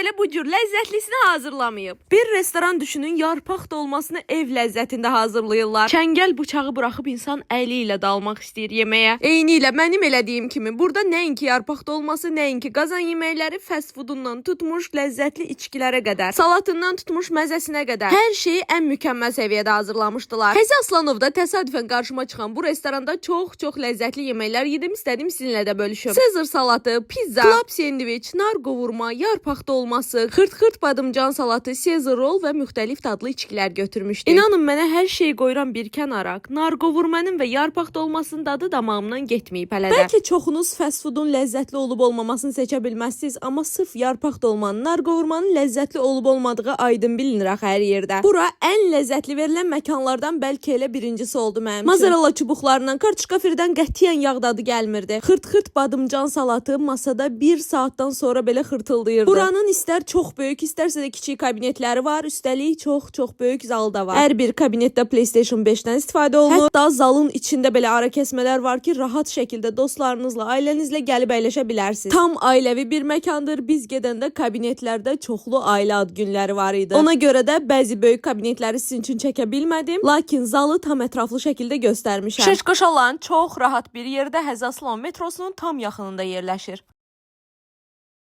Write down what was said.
elə bu cür ləzzətlisini hazırlamayıb. Bir restoran düşünün, yarpaq dolmasını ev ləzzətində hazırlayırlar. Çəngəl bıçağı buraxıb insan əli ilə dalmaq istəyir yeməyə. Eyni ilə mənim elədiyim kimi burada nəinki yarpaq dolması, nəinki qazan yeməkləri, fast foodundan tutmuş ləzzətli içkilərə qədər, salatından tutmuş məzəsinə qədər hər şeyi ən mükəmməl səviyyədə hazırlamışdılar. Həzi Aslanovda təsadüfən qarşıma çıxan bu restoranda çox-çox ləzzətli yeməklər yedim, istədim sizinlə də bölüşüm. Sezar salatı, pizza, club sendviç, nar qovurma, yarpaq dolması, xırt-xırt badımcan salatı, Sezar roll və müxtəlif dadlı içkilər götürmüşdük. İnanın mənə hər şeyi qoyuram bir kənara. Nar qovurmanın və yarpaq dolmasının dadı damağımdan getməyib hələ də. Bəlkə çoxunuz fast foodun ləzzətli olub olmamasını seçə bilməzsiniz, amma sırf yarpaq dolmanın, nar qovurmanın ləzzətli olub olmadığı aydın bilinir axı hər yerdə. Bura ən ləzzətli verilən məkanlardan bəlkə elə birincisi oldu mənim üçün. Mozzarella çubuqlarından, kartoşka fridən qətiyyən yağ dadı gəlmirdi. Xırt-xırt badımcan salatı masada bir saatdan sonra belə xırtıldayırdı. Buranın istər çox böyük, istərsə də kiçik kabinetləri var. Üstəlik çox-çox böyük zalı da var. Hər bir kabinetdə PlayStation 5-dən istifadə olunur. Hətta zalın içində belə ara kəsmələr var ki, rahat şəkildə dostlarınızla, ailənizlə gəlib əyləşə bilərsiniz. Tam ailəvi bir məkandır. Biz gedəndə kabinetlərdə çoxlu ailə ad günləri var idi. Ona görə də bəzi böyük kabinetləri sizin üçün çəkə bilmədim, lakin zalı tam ətraflı şəkildə göstərmişəm. Şeşqoş olan çox rahat bir yerdə Həzi Aslanov metrosunun tam yaxınında yerləşir.